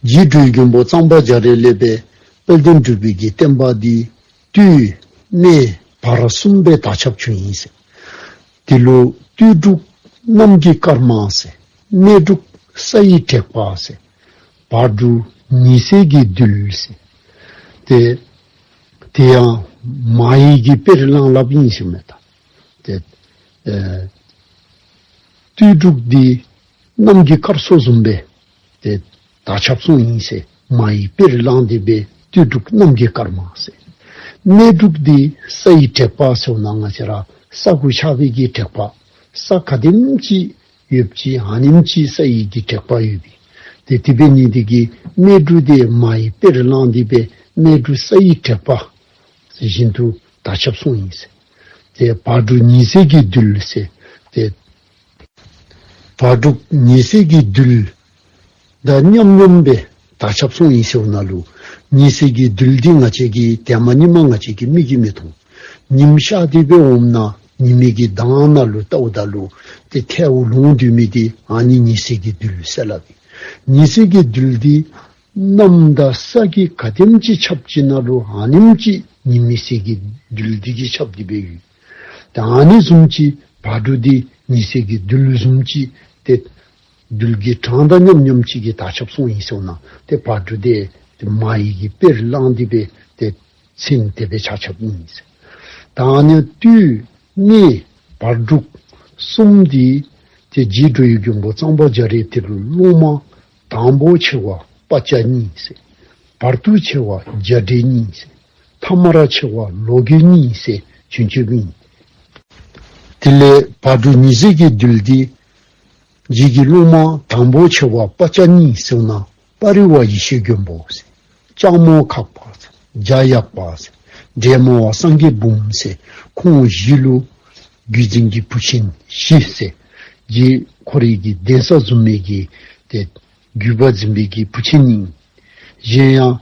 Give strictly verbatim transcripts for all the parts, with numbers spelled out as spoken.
རྗེ་འགྲོ་བའི་མགོན་པོ་གཙང་པ་རྒྱ་རས་ལས་སྦེ་དཔལ་ལྡན་འབྲུག་པའི་གི་བསྟན་པ་འདི་སྟོད་སྨད་བར་གསུམ་སྦེ་དར་ཁྱབ་བྱུང་ཡི་ཟེར། དེ་ལུ་སྟོད་འབྲུག་གནམ་གྱི་སྐར་མ་ཟེར། སྨད་འབྲུག་ས་ཡི་དྲེག་པ་ཟེར། བར་འབྲུག་ཉི་ཟེར་གྱི་རྡུལ་ཟེར། ཏེ་དེ་ཡང་མ་ཡི་གི་དཔེར་བླངས་སླབ་ཨིན་ཟེར་མས་ད། ཏེ་ཨེ་སྟོད་འབྲུག་འདི་གནམ་གྱི་སྐར་ཚོགས་བཟུམ་སྦེ་ཏེ་དར་ཁྱབ་སོང་ཡི་ཟེར། མ་ཡི་དཔེར་བླངས་ཏེ་སྦེ་སྟོད་འབྲུག་གནམ་གྱི་སྐར་མ་ཟེར། སྨད་འབྲུག་འདི་ས་ཡི་དྲེག་པ་ཟེར་བ་ན་ང་བཅས་ར་ས་གུ་ཆགས་པའི་གི་དྲེག་པ། ས་ག་དེམ་ཅིག་ཡོདཔ་ཅིག་ཨ་ནེམ་ཅིག་ས་ཡི་གི་དྲེག་པ་ཡོད་པས། ཏེ་དེ་འབད་ནི་དེ་གིས་སྨད་འབྲུག་འདི་མ་ཡི་དཔེར་བླངས་ཏེ་སྦེ་སྨད་འབྲུག་ས་ཡི་དྲེག་པ་ཟེར་བཞིན་དུ་དར་ཁྱབ་སོང་ཡི་ཟེར། ཏེ་བར་འབྲུག་ཉི་ཟེར་གྱི་རྡུལ་ཟེར། ཏེ་བར་འབྲུག་ཉི་ཟེར་གྱི་རྡུལ་དང་མཉམ་མཉམ་སྦེ་དར་ཁྱབ་སོང་ཡི་ཟེར་བ་ན་ལུ་ཉི་ཟེར་གྱི་རྡུལ་འདི་ང་བཅས་ཀྱིས་ཏེ་མ་ཉིནམ་ང་བཅས་ཀྱི་མིག་གིས་མི་མཐོང་། ཉིམ་ཤར་ཏེ་སྦེ་འོངམ་ན་ཉི་མའི་གི་མདངས་ནང་ལུ་བལྟཝ་ད་ལུ་ཏེ་ཐལཝ་ལོང་སྡོད་མི་འདི་ཨ་ནི་ཉི་ཟེར་གྱི་རྡུལ་ཟེར་སླབ་ཨིན། ཉི་ཟེར་གྱི་རྡུལ་འདི་གནམ་དང་ས་གི་ག་དེམ་ཅིག་ཁྱབ་ཅི་ན་ལུ་ཨ་ནེམ་ཅིག་ཉི་མའི་ཟེར་གྱི་རྡུལ་འདི་གིས་ཁྱབ་སྟེ་སྦེ་ཡོད། ཏེ་ཨ་ནི་བཟུམ་ཅིག་བར་འབྲུག་འདི་ཉི་ཟེར་གྱི་རྡུལ་བཟུམ་ཅིག་ཏེ་རྡུལ་གྱི་གྲངས་དང་མཉམ་མཉམ་ཅིག་གིས་དར་ཁྱབ་སོང་ཡི་ཟེར་བ་ན་ཏེ་བར་འབྲུག་འདི་ཏེ་མ་ཡི་གི་དཔེར་བླངས་ཏེ་སྦེ་ཏེ་མཚན་དེ་སྦེ་ཆགས་ཆགསཔ་ཨིན་ཟེར། ད་ཨ་ནི་སྟོད་སྨད་བར་འབྲུག་གསུམ་འདི་ཏེ་རྗེ་འགྲོ་བའི་མགོན་པོ་གཙང་པ་རྒྱ་རས་དེ་ལུ་སློབ་མ་དང་པོ་ཆེ་བ་སྤ་རྐྱང་གཉིས་ཟེར། བར་དུ་ཆེ་བ་རྒྱ་འབྲས་གཉིས་ཟེར། ཐ་མར་ཆེ་བ་ལོ་རྒོད་གཉིས་ཟེར་བྱོན་བྱོནམ་ཨིན། དེ་ལས་བར་འབྲུག་ཉི་ཟེར་གྱི་རྡུལ་འདི་རྗེ་གི་སློབ་མ་དང་པོ་ཆེ་བ་སྤ་རྐྱང་གཉིས་ཟེར་བ་ན་སྤ་རི་བ་ཡེ་ཤེས་མགོན་པོ་ཟེར། ལྕགས་མོ་ཁག་པ་ཟེར། རྒྱ་ཡག་པ་ཟེར། འབྲས་མོ་བ་སངས་རྒྱས་འབུམ་ཟེར། ཁོང་བཞི་ལུ་བརྒྱུད་འཛིན་གྱི་བུ་ཆེན་བཞི་ཟེར། རྗེ་ཁོ་རའི་གི་གདན་ས་བཟུམ་མའི་གི་ཏེ་བརྒྱུད་པ་འཛིན་པའི་གི་བུ་ཆེན་ཨིན། གཞན་ཡང་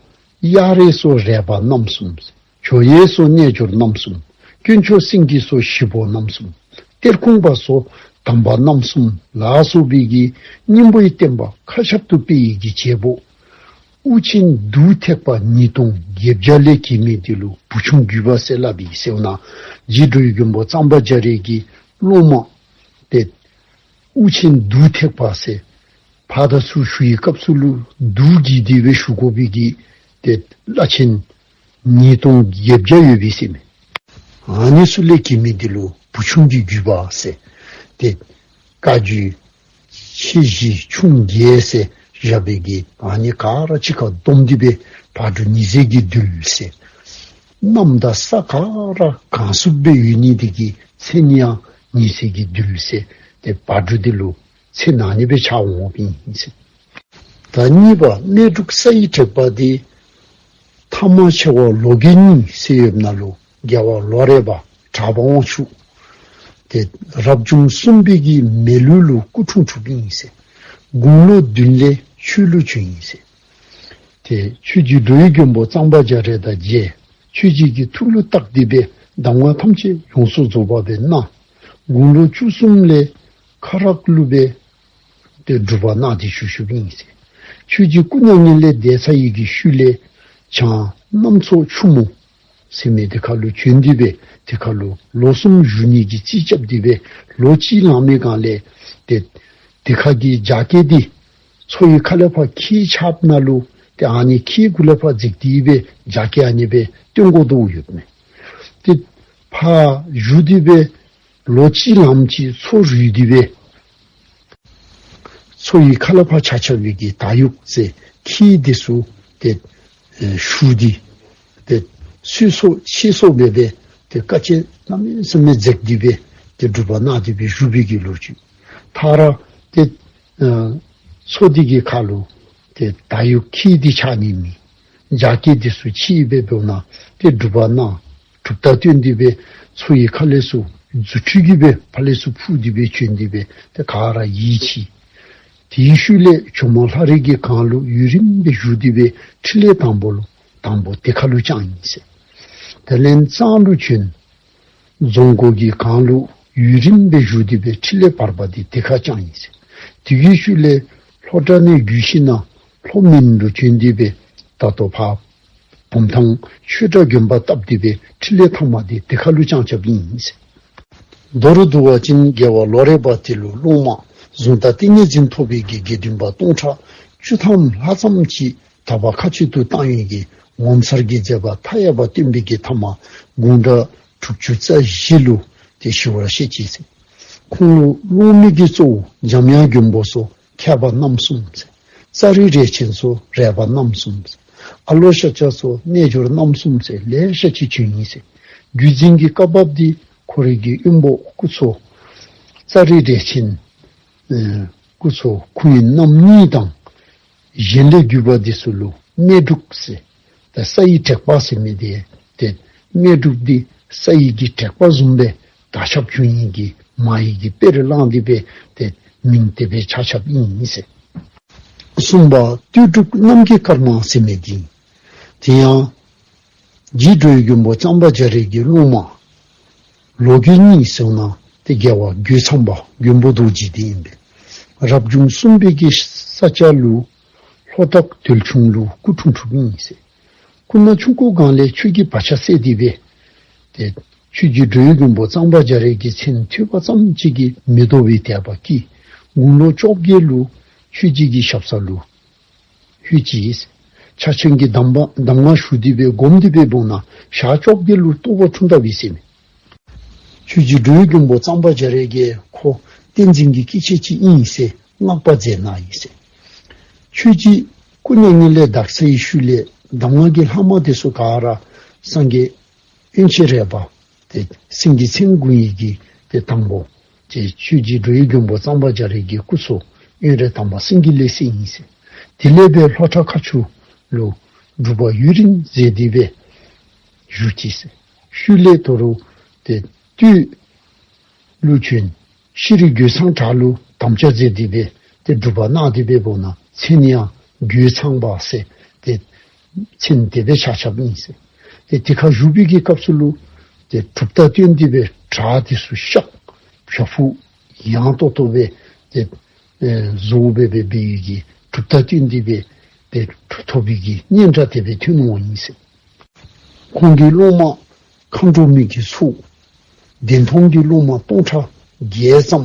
གཡག་རས་སོགས་རས་པ་རྣམ་གསུམ་ཟེར། ཇོ་ཡེ་སོགས་རྣལ་འབྱོར་རྣམ་གསུམ། དཀོན་མཆོག་སེང་གེ་སོགས་ཞིག་པོ་རྣམ་གསུམ། གཏེར་ཁུང་པ་སོགས་དམ་པ་རྣམ་གསུམ་ལ་སོགས་པའི་གི་སྙིང་པོའི་བསྟན་པ་མཁའ་ཁྱབ་ཏུ་སྤེལ་བའི་གི་བྱེད་པོ་དབུ་ཆེན་གདུགས་ཐེག་པ་ཉིས་སྟོང་བརྒྱད་བརྒྱ་ལས་གྱེས་མི་འདི་ལུ་བུ་ཆུང་བརྒྱུད་པ་ཟེར་སླབ་ཨིན་ཟེར་བ་ན་རྗེ་འགྲོ་བའི་མགོན་པོ་གཙང་པ་རྒྱ་རས་ཀྱི་སློབ་མ་ཏེ་དབུ་ཆེན་གདུགས་ཐེག་པ་ཟེར་ཕར་དང་ཚུར་ཞུ་བའི་སྐབས་སུ་ལུ་གདུགས་ཀྱིས་དེ་སྦེ་ཞུ་དགོ་པའི་གི་ཏེ་བླ་ཆེན་ཉིས་སྟོང་བརྒྱད་བརྒྱ་ཡོད་པའི་ཟེར་མས། ཨ་ནི་ཚུ་ལས་གྱེས་མི་འདི་ལུ་བུ་ཆུང་གི་བརྒྱུད་པ་ཟེར། ཏེ་བཀའ་བརྒྱུད་ཆེ་བཞི་ཆུང་བརྒྱད་ཟེར་བཞག་པའི་གི་ཨ་ནི་ག་ར་གཅིག་ཁར་བསྡོམས་ཏེ་སྦེ་བར་འབྲུག་ཉི་ཟེར་གྱི་རྡུལ་ཟེར། གནམ་དང་ས་ག་ར་གང་སུ་སྦེ་ཡོད་ནི་དེ་གི་མཚན་ཡང་ཉི་ཟེར་གྱི་རྡུལ་ཟེར། ཏེ་བར་འབྲུག་འདི་ལུ་མཚན་ཨ་ནི་སྦེ་ཆགས་འོངམ་ཨིན་ཟེར། ད་གཉིས་པ་སྨད་འབྲུག་ས་ཡི་དྲེག་པ་འདི་ཐ་མ་ཆེ་བ་ལོ་རྒོད་གཉིས་ཟེར་ཡོདཔ་ན་ལུ་རྒྱལ་བ་ལོ་རས་པ་གྲགས་པ་དབང་ཕྱུག་ཏེ་རབ་བྱུང་གསུམ་པའི་གི་མེ་ལུག་ལུ་སྐུ་འཁྲུངས་འཁྲུངསམ་ཨིན་ཟེར། དགུང་ལོ་བདུན་ལས་ཆོས་ལུ་བྱོན་ཡི་ཟེར། ཏེ་ཆོས་རྗེ་འགྲོ་བའི་མགོན་པོ་གཙང་པ་རྒྱ་རས་དང་མཇལ། ཆོས་རྗེ་གི་ཐུགས་ལུ་བཏགས་ཏེ་སྦེ་གདམས་ངག་ཐམས་ཅད་ཡོངས་སུ་རྫོགས་པ་སྦེ་གནང་། དགུང་ལོ་བཅུ་གསུམ་ལས་ཁ་རག་ལུ་སྦེ་ཏེ་སྒྲུབ་པ་གནང་སྟེ་བཞུགས་བཞུགསཔ་ཨིན་ཟེར། ཆོས་རྗེ་སྐུ་མྱ་ངན་ལས་འདས་ཚར་བའི་གི་ཤུལ་ལས་བྱང་གནམ་མཚོ་ཕྱུག་མོ་ཟེར་མི་དེ་ཁ་ལུ་བྱོན་ཏེ་སྦེ་དེ་ཁ་ལུ་ལོ་གསུམ་བཞུགས་ནི་གི་རྩིས་རྐྱབ་སྟེ་སྦེ་ལོ་གཅིག་ལང་མི་སྒང་ལས་ཏེ་དེ་ཁ་གི་རྒྱགས་སྐལ་འདི་མཚོ་ཡི་ཁ་ལས་ཕར་འཁྱིད་འཁྱིདཔ་ད་ལུ་ཏེ་ཨ་ནི་འཁྱིལ་གུ་ལས་ཕར་འཛེགས་ཏེ་སྦེ་རྒྱགས་སྐལ་ཨ་ནི་སྦེ་བཏོན་དགོ་དོ་ཡོདཔ་མས། ཏེ་ཕར་བཞུགས་ཏེ་སྦེ་ལོ་གཅིག་ལངམ་ཅིག་མཚོ་རུལ་ཏེ་སྦེ་མཚོ་ཡི་ཁ་ལས་ཕར་ཆགས་ཆགས་པའི་གི་དར་ཡུག་ཟེར་འཁྱིལ་འདི་ཚུ་ཏེ་ཨེ་ཞུ་སྟེ་ཏེ་སུད་སོ་ཕྱིས་སོ་སྦེ་སྦེ་ཏེ་དཀའ་སྤྱད་གནམ་མེད་ས་མེད་མཛད་དེ་སྦེ་ཏེ་སྒྲུབ་པ་གནང་སྟེ་སྦེ་བཞུགས་པའི་གི་ལོ་རྒྱུས། མཐའ་ར་ཏེ་ཨ་མཚོ་འདི་གི་ཁ་ལུ་ཏེ་དར་ཡུག་འཁྱིལ་ཏེ་ཆགས་ནི་མེད། རྒྱགས་སྐལ་འདི་ཚུ་ཕྱིས་སྦེ་འབདཝ་ད་ཏེ་སྒྲུབ་པ་གནང་གྲུབ་རྟགས་སྟོན་ཏེ་སྦེ་མཚོ་ཡི་ཁ་ལས་ཚུར་རྫུ་འཕྲུལ་གྱིས་སྦེ་ཕར་ལས་ཚུར་འཕུར་ཏེ་སྦེ་བྱོན་ཏེ་སྦེ་ཏེ་ག་ར་ཡིད་ཆེས། དེའི་ཤུལ་ལས་ཇོ་མོ་ལྷ་རི་གི་གངས་ལུ་ཡུན་རིངམོ་སྦེ་བཞུགས་ཏེ་སྦེ་ཕྲིན་ལས་དང་པོ་ལུ་དང་པོ་དེ་ཁ་ལུ་བསྐྱངས་ཡི་ཟེར། དེ་ལས་གཙང་ལུ་བྱོན། རྫོང་སྒོ་གི་གངས་ལུ་ཡུན་རིངམོ་སྦེ་བཞུགས་ཏེ་སྦེ་ཕྲིན་ལས་བར་པ་འདི་དེ་ཁར་བསྐྱངས་ཡི་ཟེར། དེ་གི་ཤུལ་ལས་ལྷོ་བྲག་ནས་བརྒྱུད་ཞིནམ་ལས་ ཕོ་མིན་ལུ་བྱོན་ཏེ་སྦེ་ད་ལྟོ་ཕར་བུམ་ཐང་ཆོས་གྲྭ་དགོན་པ་བཏབ་སྟེ་སྦེ་ཕྲིན་ལས་མཐའ་མ་འདི་དེ་ཁ་ལུ་བསྐྱངས་བསྐྱངསཔ་ཨིན་ཟེར། མདོར་བསྡུ་བ་ཅིན་རྒྱལ་བ་ལོ་རས་པ་དེ་ལུ་སློབ་མ་གཟུངས་རྟ་ཏིང་ངེ་འཛིན་ཐོབ་པའི་གི་དགེ་འདུན་པ་སྟོང་ཕྲག་བཅུ་ཐམ་ལྷག་ཙམ་ཅིག་དག་པ་མཁའ་སྤྱོད་དུ་བཏང་བའི་གི་ངོ་མཚར་གྱི་མཛད་པ་མཐའ་ཡས་པ་སྟོན་པའི་གི་མཐའ་མ་དགུང་གྲངས་དྲུག་ཅུ་རྩ་བཞི་ལུ་ཏེ་ཞི་བར་གཤེགས་ཅི་ཟེར། ཁོང་ལུ་སློབ་མའི་གི་གཙོ་བོ་འཇམ་དབྱངས་མགོན་པོ་སོགས་མཁས་པ་རྣམ་གསུམ་ཟེར། ཙ་རི་རས་ཆེན་སོགས་རས་པ་རྣམ་གསུམ་ཟེར། ཨ་ལོ་ཤཱཀྱ་སོགས་རྣལ་འབྱོར་རྣམ་གསུམ་ཟེར་ལེ་ཤ་ཅིག་བྱོན་ཡི་ཟེར། བརྒྱུད་འཛིན་གྱི་བཀའ་བབས་འདི་ཁོ་རའི་གི་དབོན་པོ་སྐུ་ཚོ་ཙ་རི་རས་ཆེན་ཨེ་སྐུ་ཚོ་ཁུངས་ཡིན་རྣམ་གཉིས་དང་གཞན་ལས་བརྒྱུད་པ་འདི་ཚུ་ལུ་སྨད་འབྲུག་ཟེར། ད་ས་ཡི་དྲེག་པ་ཟེར་མི་འདི་ཏེ་སྨད་འབྲུག་འདི་ས་ཡི་གི་དྲེག་པ་བཟུམ་སྦེ་དར་ཁྱབ་བྱུང་ཡི་གི་མ་ཡི་གི་དཔེ་རུ་བླངས་ཏེ་སྦེ་ཏེ་མིང་དེ་སྦེ་ཆགས་ཆགསཔ་ཨིན་ཟེར། གསུམ་པ་སྟོད་འབྲུག་གནམ་གྱི་སྐར་མ་ཟེར་མི་འདི་དེ་ཡང་རྗེ་འགྲོ་བའི་མགོན་པོ་གཙང་པ་རྒྱ་རས་ཀྱི་སློབ་མ་ལོ་རྒོད་གཉིས་ཟེར་ན་ཏེ་རྒྱལ་བ་རྒོད་ཚང་པ་མགོན་པོ་རྡོ་རྗེ་འདི་ཨིན་པས། རབ་བྱུང་གསུམ་པའི་གི་ས་སྐྱ་ལུ་ལྷོ་བྲག་དོལ་ཆུང་ལུ་སྐུ་འཁྲུངས་འཁྲུངསཔ་ཨིན་ཟེར། སྐུ་ན་ཆུང་ཀུའི་སྒང་ལས་ཆོས་ཀྱི་བག་ཆགས་སད་དེ་སྦེ་ཏེ་ཆོས་རྗེ་འགྲོ་བའི་མགོན་པོ་གཙང་པ་རྒྱ་རས་ཀྱི་མཚན་ཐོས་པ་ཙམ་ཅིག་གིས་མི་དོ་བའི་དད་པ་སྐྱེས། དགུང་ལོ་བཅོ་བརྒྱད་ལུ་ཆོས་རྗེ་གི་ཞབས་ས་ལུ་ལྷོད་ཅི། ཕྱག་ཆེན་གྱི་གདམས་པ་གདམས་ངག་ཞུ་སྟེ་སྦེ་སྒོམ་སྟེ་སྦེ་འབདཝ་ད་ཞག་བཅོ་བརྒྱད་ལུ་རྟོགས་པ་འཁྲུངས་ད་པས་ཟེར་མས། ཆོས་རྗེ་འགྲོ་བའི་མགོན་པོ་གཙང་པ་རྒྱ་རས་ཀྱིས་ཁོ་བསྟན་འཛིན་གྱི་སྐྱེས་ཆེན་ཅིག་ཨིན་ཟེར་བསྔགས་པ་མཛད་གནང་ཡི་ཟེར། ཆོས་རྗེ་སྐུ་མྱ་ངན་ལས་འདས་སའི་ཤུལ་ལས་གདམས་ངག་གི་ལྷག་མ་དེ་ཚུ་ག་ར་སངས་རྒྱས་དབོན་ཆེན་རས་པ་ཏེ་སེང་གེ་མཚན་དགུ་ཡི་གི་ཏེ་དང་པོ་ཏེ་ཆོས་རྗེ་འགྲོ་བའི་མགོན་པོ་གཙང་པ་རྒྱ་རས་ཀྱི་སྐུ་ཚོ་དབོན་རས་དར་མ་སེང་གེ་ལས་གསན་ཡི་ཟེར། དེ་ལས་སྦེ་ལྷོ་བྲག་མཁར་ཆུ་ལུ་སྒྲུབ་པ་ཡུན་རིང་མཛད་དེ་སྦེ་བཞུགས་ཅི་ཟེར། ཤུལ་ལས་དོ་རུང་ཏེ་སྟོད་ལུ་བྱོན། ཤྲཱི་རྒོད་ཚང་བྲག་ལུ་དམ་བཅའ་མཛད་དེ་སྦེ་ཏེ་སྒྲུབ་པ་གནང་སྟེ་སྦེ་འབདཝ་ད་མཚན་ཡང་རྒོད་ཚང་པ་ཟེར་ཏེ་མཚན་དེ་སྦེ་ཆགས་ཆགསཔ་ཨིན་ཟེར། ཏེ་དེ་ཁར་བཞུགས་པའི་གི་སྐབས་སུ་ལུ་ཏེ་གྲུབ་རྟགས་སྟོན་ཏེ་སྦེ་བྲག་དེ་ཚུ་གཤགས། བྱག་ཕུག་ཡངས་ཏོག་ཏོ་སྦེ་ཏེ་ཨེ་བཟོ་སྦེ་སྦེ་འབད་བའི་གི་གྲུབ་རྟགས་སྟོན་ཏེ་སྦེ་ཏེ་གྲུབ་ཐོབ་པའི་གི་སྙན་གྲགས་དེ་སྦེ་ཐོན་འོང་ཡི་ཟེར། ཁོང་གི་སློབ་མ་མཁའ་འགྲོ་མའི་གི་ཚོགས་བདེན་མཐོང་གི་སློབ་མ་སྟོང་ཕྲག་བརྒྱད་ཙམ་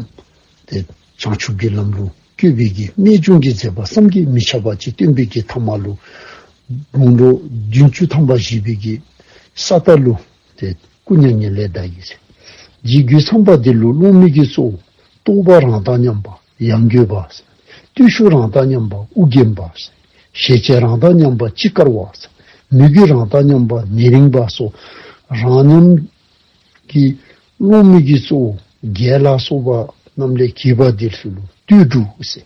ཏེ་བྱང་ཆུབ་ཀྱི་ལམ་ལུ་བཀོད་པའི་གི་རྨད་བྱུང་གི་མཛད་པ་བསམ་གྱིས་མི་ཁྱབ་པ་ཅིག་སྟོན་པའི་གི་ཐ་མ་ལུ་དགུང་ལོ་བདུན་ཅུ་ཐམ་པ་བཞེས་པའི་གི་ས་རྟ་ལུ་ཏེ་སྐུ་མྱ་ངན་ལས་འདས་ཡི་ཟེར། རྗེ་རྒོད་ཚང་པ་འདི་ལུ་སློབ་མའི་གི་གཙོ་བོ་རྟོགས་པ་རང་དང་མཉམ་པ་ཡང་དགོས་པ་ཟེར། བརྟུལ་ཞུགས་རང་དང་མཉམ་པ་ཨོ་རྒྱན་པ་ཟེར། ཞེ་བཅད་རང་དང་མཉམ་པ་ཅི་དཀར་བ་ཟེར། མོས་གུས་རང་དང་མཉམ་པ་ནེ་རིང་པ་སོགས་རང་མཉམ་གྱི་སློབ་མའི་གི་གཙོ་བོ་རྒྱལ་ལ་སོགས་པ་རྣམས་ལས་གྱེས་པ་འདི་ཚུ་ལུ་སྟོད་འབྲུག་ཟེར།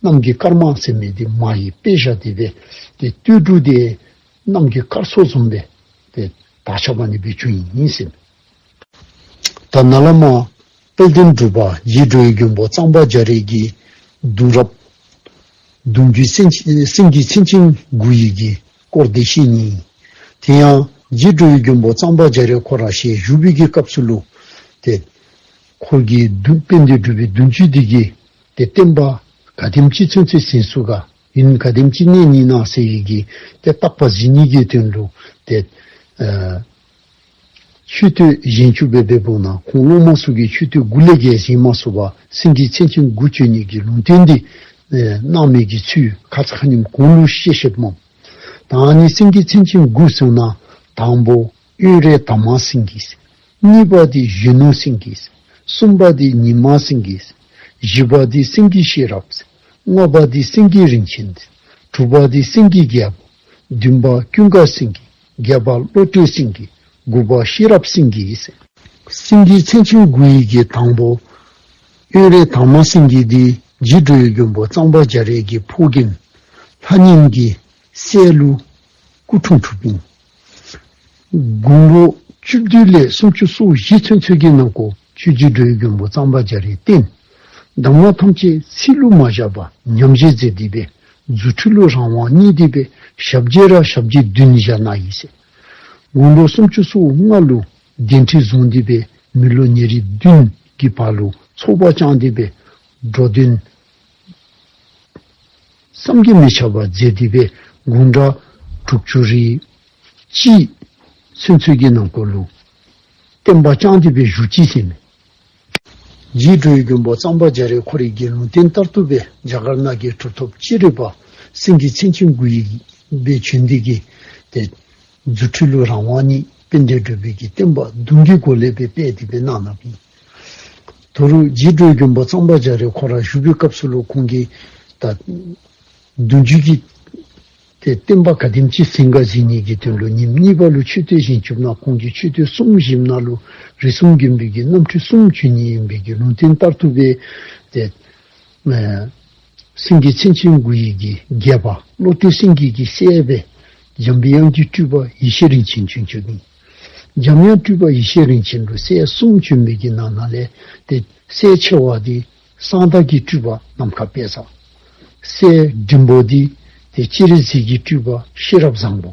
གནམ་གྱི་སྐར་མ་ཟེར་མི་འདི་མ་ཡིག་དཔེ་བཞག་སྟེ་སྦེ་ཏེ་སྟོད་འབྲུག་འདི་གནམ་གྱི་སྐར་ཚོགས་བཟུམ་སྦེ་ཏེ་དར་ཁྱབ་པ་ནི་སྦེ་བྱུང་ཡི་ཟེར། ད་ནཱ་ལས་མར་དཔལ་ལྡན་འབྲུག་པ་རྗེ་འགྲོ་བའི་མགོན་པོ་གཙང་པ་རྒྱ་རས་ཀྱི་གདུང་རབས་གདུང་བརྒྱུད་སེང་སེང་གེ་མཚན་ཅན་དགུ་ཡི་གི་སྐོར་འདི་བཤད་ནི། དེ་ཡང་རྗེ་འགྲོ་བའི་མགོན་པོ་གཙང་པ་རྒྱ་རས་ཁོ་ར་ཞལ་བཞུགས་པའི་གི་སྐབས་སུ་ལུ་ཏེ་ཁོ་གི་གདུང་དཔལ་ལྡན་འབྲུག་པའི་གདུང་བརྒྱུད་འདི་གིས་ཏེ་བསྟན་པ་ག་དེམ་ཅིག་ཚུན་ཚོད་ཟིན་ཚུགས་ག་ཡུན་ག་དེམ་ཅིག་གནས་ནི་ན་ཟེར་བའི་གི་ཏེ་བརྟག་པ་ཟིན་ནི་གི་དོན་ལུ་ཏེ་ཨ་མཆོད་རྟེན་བཞེངས་བཅུག་སྦེ་འབདཝ་ད་ཁོང་སློབ་མ་ཚུ་གིས་མཆོད་རྟེན་དགུ་ལས་བརྒལ་བཞེངས་མ་ཚུགས་པར་སེང་གེ་མཚན་ཅན་དགུ་བྱོན་ནི་གི་ལུང་བསྟན་འདི་ཨེ་གནང་མི་གི་ཚུལ་ཁ་ཙ་ཁ་ཉིནམ་གོང་ལུ་བཤད་བཤདཔ་མས། ད་ཨ་ནི་སེང་གེ་མཚན་ཅན་དགུ་ཟེར་ན་དང་པོ་དབོན་རས་དར་མ་སེང་གེ་ཟེར། གཉིས་པ་འདི་གཞོན་ནུ་སེང་གེ་ཟེར། གསུམ་པ་འདི་ཉི་མ་སེང་གེ་ཟེར། བཞི་པ་འདི་སེང་གེ་ཤེས་རབ་ཟེར། ལྔ་པ་འདི་སེང་གེ་རིན་ཆེན་ཟེར། དྲུག་པ་འདི་སེང་གེ་རྒྱལ་པོ། བདུན་པ་ཀུན་དགའ་སེང་གེ། བརྒྱད་པ་བློ་གྲོས་སེང་གེ། དགུ་པ་ཤེས་རབ་སེང་གེ་ཟེར། སེང་གེ་མཚན་ཅན་དགུ་ཡི་གི་དང་པོ་དབོན་རས་དར་མ་སེང་གེ་འདི་རྗེ་འགྲོ་བའི་མགོན་པོ་གཙང་པ་རྒྱ་རས་ཀྱི་ཕོ་རྒནམ་ལྷ་གཉན་གྱི་སྲས་ལུ་སྐུ་འཁྲུངས་འཁྲུངསཔ་ཨིན། དགུང་ལོ་བཅུ་བདུན་ལས་སུམ་ཅུ་སོ་བཞི་ཚུན་ཚོད་ཀྱི་ནང་འཁོད་ཆོས་རྗེ་འགྲོ་བའི་མགོན་པོ་གཙང་པ་རྒྱ་རས་བསྟེན། གདམས་ངག་ཐམས་ཅད་ཚིག་ལུ་མ་བཞག་པར་ཉམས་བཞེས་མཛད་དེ་སྦེ་རྫུ་འཕྲུལ་ལུ་རང་དབང་བརྙེས་ཏེ་སྦེ་ཞབས་རྗེས་ར་ཞབས་རྗེས་བདུན་བཞག་གནང་ཡི་ཟེར། དགུང་ལོ་སུམ་ཅུ་སོ་ལྔ་ལུ་གདན་ཁྲི་བཟུང་སྟེ་སྦེ་མི་ལོ་ཉེར་བདུན་གྱི་བར་ལུ་ཚོགས་པ་བསྐྱངས་ཏེ་སྦེ་འགྲོ་དོན་ བསམ་གྱིས་མི་ཁྱབ་པ་མཛད་དེ་སྦེ་དགུང་གྲངས་དྲུག་ཅུ་རེ་གཅིག་ཚུན་ཚོད་ཀྱི་ནང་འཁོད་ལུ་བསྟན་པ་བསྐྱངས་ཏེ་སྦེ་བཞུགས་ཅི་ཟེར་མས། རྗེ་འགྲོ་བའི་མགོན་པོ་གཙང་པ་རྒྱ་རས་ཁོ་རའི་གི་ལུང་བསྟན་ལྟར་དུ་སྦེ་རྒྱ་གར་ནང་གི་གྲུབ་ཐོབ་ཅི་རིགས་པ་སེང་གེ་མཚན་ཅན་དགུ་ཡི་སྦེ་བྱོན་ཏེ་གིས་ཏེ་རྫུ་འཕྲུལ་ལུ་རང་དབང་ཉིད་དཔལ་ལྡན་འབྲུག་པའི་གི་བསྟན་པ་གདུང་གི་སྒོ་ལས་སྦེ་སྤེལ་ཏེ་སྦེ་གནང་གནངམ་ཨིན། ད་རུང་རྗེ་འགྲོ་བའི་མགོན་པོ་གཙང་པ་རྒྱ་རས་ཁོ་ར་བཞུགས་པའི་སྐབས་སུ་ལུ་ཁོང་གིས་ད་གདུང་བརྒྱུད་ཀྱི་ཏེ་བསྟན་པ་ག་དེམ་ཅིག་ཟིན་ག་ཟིན་ནི་གི་དོན་ལུ་ཉིནམ་གཉིས་པ་ལུ་མཆོད་རྟེན་བཞེངས་བཅུགཔ་ད་ཁོང་གིས་མཆོད་རྟེན་གསུམ་བཞེངསམ་ད་ལུ་རིགས་གསུམ་མགོན་པོའི་གི་རྣམ་འཕྲུལ་གསུམ་བྱོན་ནི་ཨིན་པའི་གི་ལུང་བསྟན་ལྟར་དུ་སྦེ་ཏེ་ཨེ་སེང་གེ་མཚན་ཅན་དགུ་ཡི་གི་རྒྱལ་པོ་བློ་གྲོས་སེང་གེ་གི་སྲས་སྦེ་འཇམ་པའི་དབྱངས་ཀྱི་སྤྲུལ་པ་ཡེ་ཤེས་རིན་ཆེན་བྱོན་བྱོནམ་ཨིན། འཇམ་དབྱངས་སྤྲུལ་པ་ཡེ་ཤེས་རིན་ཆེན་ལུ་སྲས་གསུམ་བྱོན་མི་གི་ནང་ན་ལས་ཏེ་སྲས་ཆེ་བ་འདི་གསང་བདག་གི་སྤྲུལ་པ་ནམ་མཁའ་དཔལ་བཟང་། སྲས་འབྲིང་པོ་འདི་ཏེ་སྤྱན་རས་གཟིགས་ཀྱི་སྤྲུལ་པ་ཤེས་རབ་བཟང་པོ།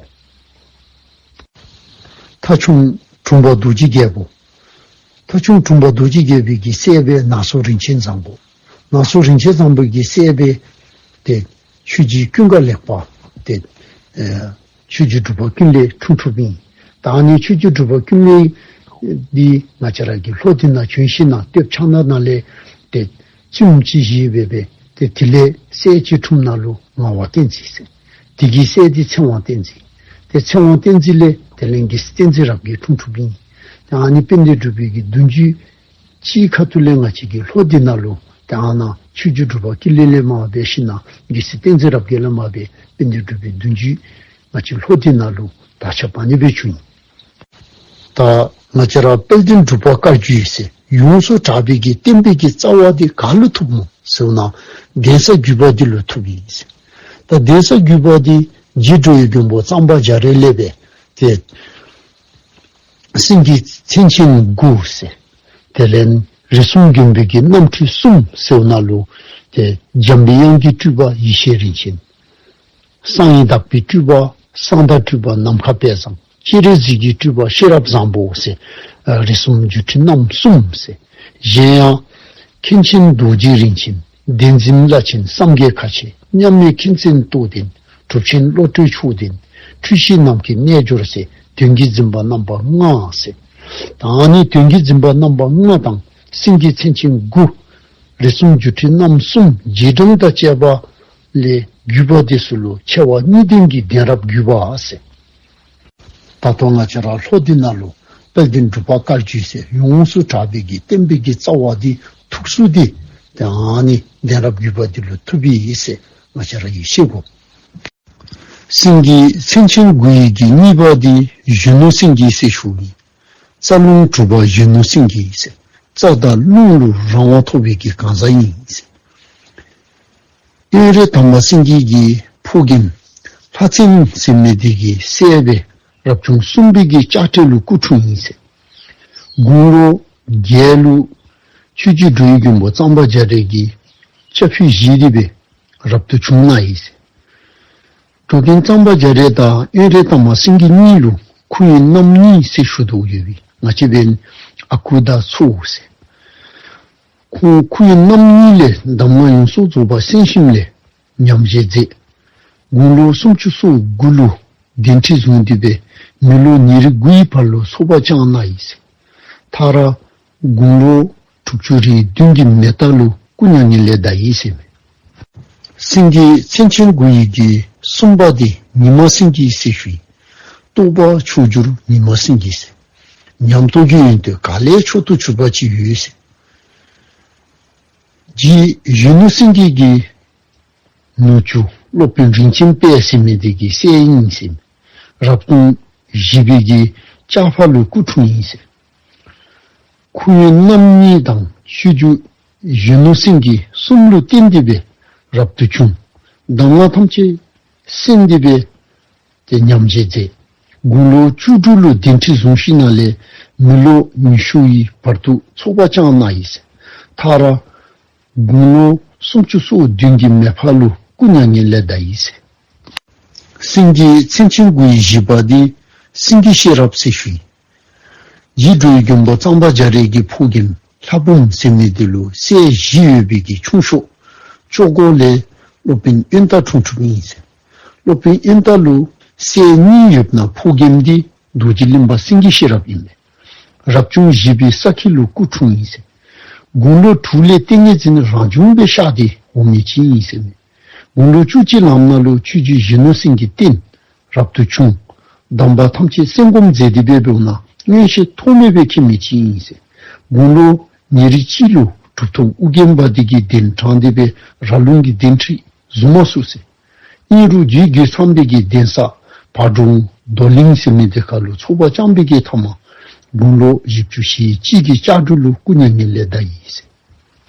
ཐ་ཆུང་དྲུང་པ་རྡོ་རྗེ་རྒྱལ་པོ། ཐ་ཆུང་དྲུང་པ་རྡོ་རྗེ་རྒྱལ་པོའི་གི་སྲས་སྦེ་ནང་སོ་རིན་ཆེན་བཟང་པོ། ནང་སོ་རིན་ཆེན་བཟང་པོའི་གི་སྲས་སྦེ་ཏེ་ཆོས་རྗེ་ཀུན་དགའ་ལེགས་པ་ཏེ་ཨེ་ཆོས་རྗེ་འབྲུག་པ་ཀུན་ལེགས་འཁྲུངས་འཁྲུངསམ་ཨིན། ད་ཨ་ནི་ཆོས་རྗེ་འབྲུག་པ་ཀུན་ལེགས་འདི་ང་བཅས་ར་གི་ལྷོ་འདི་ནང་བྱོན་ཞིནམ་ན་སྟོདཔ་ཕྱག་ན་ན་ལས་ཏེ་བཙུནམོ་ཅིག་བཞེས་སྦེ་སྦེ་ཏེ་དེ་ལས་སྲས་ཅིག་འཁྲུངསམ་ད་ལུ་ངག་དབང་བསྟན་འཛིན་ཟེར། དེ་གི་སྲས་འདི་ཚེ་དབང་བསྟན་འཛིན། ཏེ་ཚེ་དབང་བསྟན་འཛིན་ལས་དེ་ལས་རྒྱལ་སྲས་བསྟན་འཛིན་རབ་རྒྱས་འཁྲུངས་འཁྲུངསམ་ཨིན། ཏེ་ཨ་ནི་དཔལ་ལྡན་འབྲུག་པའི་གི་གདུང་བརྒྱུད་སྤྱིའི་ཁ་ཐུག་ལས་ང་བཅས་ཀྱི་ལྷོ་འདི་ནང་ལུ་ཏེ་ཨ་ནཱ་ཆོས་རྗེ་འབྲུག་པ་ཀུན་ལེགས་ལས་མར་འབད་ཞིནམ་ན་རྒྱལ་སྲས་བསྟན་འཛིན་རབ་རྒྱས་ལས་མར་འབད་དཔལ་ལྡན་འབྲུག་པའི་གདུང་བརྒྱུད་ང་བཅས་ལྷོ་འདི་ནང་ལུ་དར་ཁྱབ་ཨ་ནི་སྦེ་བྱུང་ཡི། ད་ང་བཅས་ར་དཔལ་ལྡན་འབྲུག་པ་བཀའ་བརྒྱུད་ཟེར་ཡོངས་སུ་གྲགས་པའི་གི་བསྟན་པའི་གི་རྩ་བ་འདི་ག་ལུ་ཐུགཔ་སྨོ་ཟེར་བ་ཅིན་གདན་ས་བརྒྱུད་པ་འདི་ལུ་ཐུགཔ་ཨིན་ཟེར། ད་གདན་ས་བརྒྱུད་པ་འདི་རྗེ་འགྲོ་བའི་མགོན་པོ་གཙང་པ་རྒྱ་རས་ལས་སྦེ་ཏེ་སེང་གེ་མཚན་ཅན་དགུ་ཟེར། དེ་ལས་རིགས་གསུམ་མགོན་པོའི་གི་རྣམ་འཕྲུལ་གསུམ་ཟེར་བ་ཅིན་ཏེ་འཇམ་པའི་དབྱངས་ཀྱི་སྤྲུལ་པ་ཡེ་ཤེས་རིན་ཆེན། གསང་བའི་བདག་པོའི་སྤྲུལ་པ་གསང་བདག་སྤྲུལ་པ་ནམ་མཁའ་དཔལ་བཟང་། སྤྱན་རས་གཟིགས་ཀྱི་སྤྲུལ་པ་ཤེས་རབ་བཟང་པོ་ཟེར། རིགས་གསུམ་སྒྱུ་འཕྲུལ་རྣམ་གསུམ་ཟེར། གཞན་ཡང་མཁན་ཆེན་རྡོ་རྗེ་རིན་ཆེན། གདན་འཛིན་བླ་ཆེན་བསམ་རྒྱས་ཁ་ཆེ། མཉམ་མེད་མཁྱེན་བརྩེ་རྟོགས་ལྡན། གྲུབ་ཆེན་བློ་གྲོས་མཆོག་ལྡན། འཁྲུལ་ཞིག་ནམ་མཁའི་རྣལ་འབྱོར་ཟེར། དོན་གྱི་འཛིན་པ་རྣམ་པ་ལྔ་ཟེར། ད་ཨ་ནི་དོན་གྱི་འཛིན་པ་རྣམ་པ་ལྔ་དང་སེང་གེ་མཚན་ཅན་དགུ། རིགས་གསུམ་སྒྱུ་འཕྲུལ་རྣམ་གསུམ་རྗེས་འབྲང་དང་བཅས་པ་ལས་བརྒྱུད་པ་འདི་ཚུ་ལུ་ཆེ་བ་གཉིས་ལྡན་གྱི་གདན་རབས་བརྒྱུད་པ་ཟེར། ད་ལྟོ་ང་བཅས་ར་ལྷོ་འདི་ནང་ལུ་དཔལ་ལྡན་འབྲུག་པ་བཀའ་བརྒྱུད་ཟེར་ཡོངས་སུ་གྲགས་པའི་གི་བསྟན་པའི་གི་རྩ་བ་འདི་ཐུགས་སུ་འདི་ཏེ་ཨ་ནི་གདན་རབས་བརྒྱུད་པ་འདི་ལུ་ཐུགཔ་ཨིན་ཟེར་ང་བཅས་ར་གིས་ཤེས་དགོ། སེང་གེ་མཚན་ཅན་དགུ་ཡི་གི་གཉིས་པ་འདི་གཞོན་ནུ་སེང་གེ་ཟེར་ཞུཝ་ཨིན། རྩ་རླུང་གྲུབ་པ་གཞོན་ནུ་སེང་གེ་ཟེར། རྩ་དང་རླུང་ལུ་རང་དབང་ཐོབ་པའི་གི་གང་ཟག་ཨིན་ཟེར། དབོན་རས་དར་མ་སེང་གེ་གི་ཕོ་རྒནམ་ལྷ་བཙན་ཟེར་མི་འདི་གི་སྲས་སྦེ་རབ་བྱུང་གསུམ་པའི་གི་ལྕགས་སྤྲེལ་ལུ་སྐུ་འཁྲུངས་ཡི་ཟེར། དགུང་ལོ་བརྒྱད་ལུ་ཆོས་རྗེ་འགྲོ་བའི་མགོན་པོ་གཙང་པ་རྒྱ་རས་ཀྱིས་སྐྱབས་སུ་བཞེས་ཏེ་སྦེ་རབ་ཏུ་བྱུང་གནང་ཡི་ཟེར། འགྲོ་མགོན་གཙང་པ་རྒྱ་རས་དང་དབོན་རས་དར་མ་སེང་གེ་གཉིས་ལུ་ཁུ་དབོན་རྣམ་གཉིས་ཟེར་ཞུ་དོ་ཡོད་པའི་ང་བཅས་འབདན་ཨ་ཁུ་དང་ཚ་བོ་ཟེར། ཁོང་ཁུ་དབོན་རྣམ་གཉིས་ལས་གདམས་ངག་ཡོངས་སུ་རྫོགས་པ་གསན་ཞིནམ་ལས་ཉམས་བཞེས་མཛད། དགུང་ལོ་སུམ་ཅུ་སོ་དགུ་ལུ་གདན་ཁྲི་བཟུང་སྟེ་སྦེ་མི་ལོ་ཉེར་དགུའི་བར་ལུ་ཚོགས་པ་བསྐྱངས་གནང་ཡི་ཟེར། མཐར་དགུང་ལོ་དྲུག་ཅུ་རེ་བདུན་གྱི་མེ་སྟག་ལུ་སྐུ་མྱ་ངན་ལས་འདས་ཡི་ཟེར་མས། སེང་གེ་མཚན་ཅན་དགུ་ཡི་གི་གསུམ་པ་འདི་ཉི་མ་སེང་གེ་ཟེར་ཞུ་ཡི། རྟོགས་པ་མཆོག་གྱུར་ཉི་མ་སེང་གེ་ཟེར། ཉམས་རྟོགས་ཀྱི་ཡོན་ཏན་ག་ལས་མཆོག་ཏུ་གྱུར་པ་ཅིག་ཡོད་ཟེར། རྗེ་གཞོན་ནུ་སེང་གེ་གི་ནུ་གཅུང་སློབ་དཔོན་རིན་ཆེན་དཔལ་ཟེར་མི་འདི་གི་སྲས་ཨིན་ཟེར་མས། རབ་བྱུང་བཞི་པའི་གི་ལྕགས་ཕག་ལུ་སྐུ་འཁྲུངས་ཡི་ཟེར། ཁུ་དབོན་རྣམ་གཉིས་དང་ཆོས་རྗེ་གཞོན་ནུ་སེང་གེ་གསུམ་ལུ་བརྟེན་ཏེ་སྦེ་རབ་ཏུ་བྱུང་། གདམས་ངག་ཐམས་ཅད་གསན་ཏེ་སྦེ་ཏེ་ཉམས་བཞེས་མཛད། དགུང་ལོ་བཅུ་དྲུག་ལུ་གདན་ཁྲི་བཟུང་ཞིནམ་ལས་མི་ལོ་ཉི་ཤུའི་བར་དུ་ཚོགས་པ་བསྐྱངས་གནང་ཡི་ཟེར། མཐར་དགུང་ལོ་སུམ་ཅུ་སོ་བདུན་གྱི་མེ་ཕག་ལུ་སྐུ་མྱ་ངན་ལས་འདས་ཡི་ཟེར། སེང་གེ་མཚན་ཅན་དགུ་ཡི་བཞི་པ་འདི་སེང་གེ་ཤེས་རབ་ཟེར་ཞུ་ཡི། རྗེ་འགྲོ་བའི་མགོན་པོ་གཙང་པ་རྒྱ་རས་ཀྱི་ཕོ་རྒནམ་ལྷ་འབུམ་ཟེར་མི་འདི་ལུ་སྲས་བཞི་ཡོད་པའི་གི་ཆུང་ཤོས་ཅོག་གོ་ལས་ སློབ་དཔོན་ཡོན་བདག་འཁྲུངས་འཁྲུངསམ་ཨིན་ཟེར། སློབ་དཔོན་ཡོན་བདག་ལུ་སྲས་གཉིས་ཡོདཔ་ནང་ཕོ་རྒནམ་འདི་རྡོ་རྗེ་གླིང་པ་སེང་གེ་ཤེས་རབ་ཨིན་པས། རབ་བྱུང་བཞི་པའི་ས་ཁྱི་ལུ་སྐུ་འཁྲུངས་ཡི་ཟེར། དགུང་ལོ་དྲུག་ལས་ཏིང་ངེ་འཛིན་རང་བྱུང་སྦེ་ཤར་ཏེ་འོང་མི་ཅིག་ཨིན་ཟེར་མས། དགུང་ལོ་བཅུ་གཅིག་ལངམ་ད་ལུ་ཆོས་རྗེ་གཞོན་ནུ་སེང་གེ་བསྟེན་རབ་ཏུ་བྱུང་། གདམས་པ་ཐམས་ཅད་གསན་སྒོམ་མཛད་དེ་འབད་འབདཝ་ད་མངོན་ཤེས་ཐོགས་མེད་སྦེ་མཁྱེན་མི་ཅིག་ཨིན་ཟེར། དགུང་ལོ་ཉེར་གཅིག་ལུ་གྲུབ་ཐོབ་ཨོ་རྒྱན་པ་འདི་གིས་གདན་དྲངས་ཏེ་སྦེ་ར་ལུང་གི་གདན་ཁྲི་བཟུང་མ་ཚུགས་ཟེར། ཨིན་རུང་རྗེ་རྒོད་ཚང་པའི་གི་གདན་ས་བ་འབྲོང་རྡོར་གླིང་ཟེར་མི་དེ་ཁ་ལུ་ཚོགས་པ་བསྐྱངས་པའི་གི་ཐ་མ་དགུང་ལོ་བཞི་བཅུ་ཞེ་གཅིག་གི་ལྕགས་འབྲུག་ལུ་སྐུ་མྱ་ངན་ལས་འདས་ཡི་ཟེར།